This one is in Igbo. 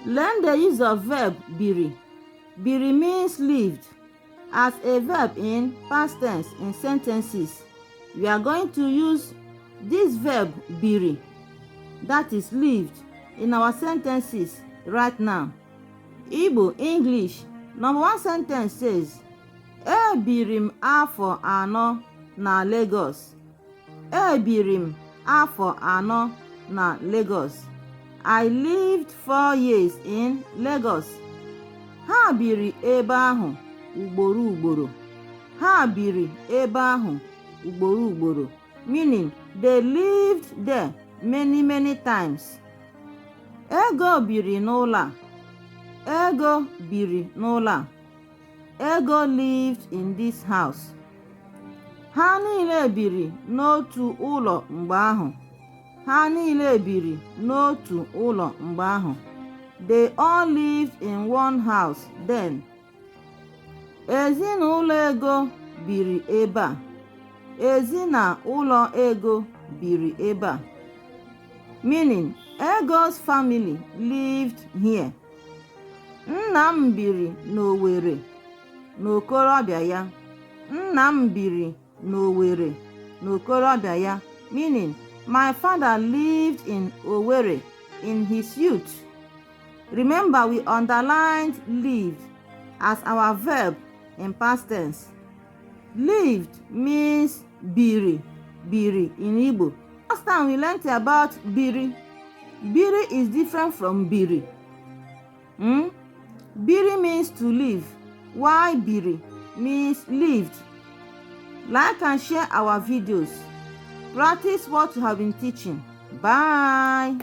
Learn the use of verb biri. Biri means lived as a verb in past tense in sentences. We are going to use this verb biri, that is lived, in our sentences right now. Igbo, English. Number one sentence says, Ebiri m afọ 4 na Lagos. Ebiri m afọ 4 na Lagos. I lived 4 years in Lagos. Ha biri ebe ahụ ugboro ugboro. Ha biri ebe ahụ ugboro ugboro. Meaning they lived there many, many times. Ego biri n'ụlọ a. Ego biri n'ụlọ a. Ego lived in this house. Ha niile biri n'otu ụlọ mgbe ahụ. Ha niile biri n'otu ụlọ mgbe ahụ. They all lived in one house then. Ezinụlọ Ego biri ebe a. Ezinụlọ Ego biri ebe a. Meaning Ego's family lived here. Nna m biri n'Owerri n'okorobịa ya. Nna m biri n'Owerri n'okorobịa ya. Meaning my father lived in Owerri in his youth. Remember, we underlined "lived" as our verb in past tense. "Lived" means biri, biri in Igbo. Last time we learnt about biri. Biri is different from biri. Biri means to live, while biri means lived. Like and share our videos. Practice what you have been teaching. Bye.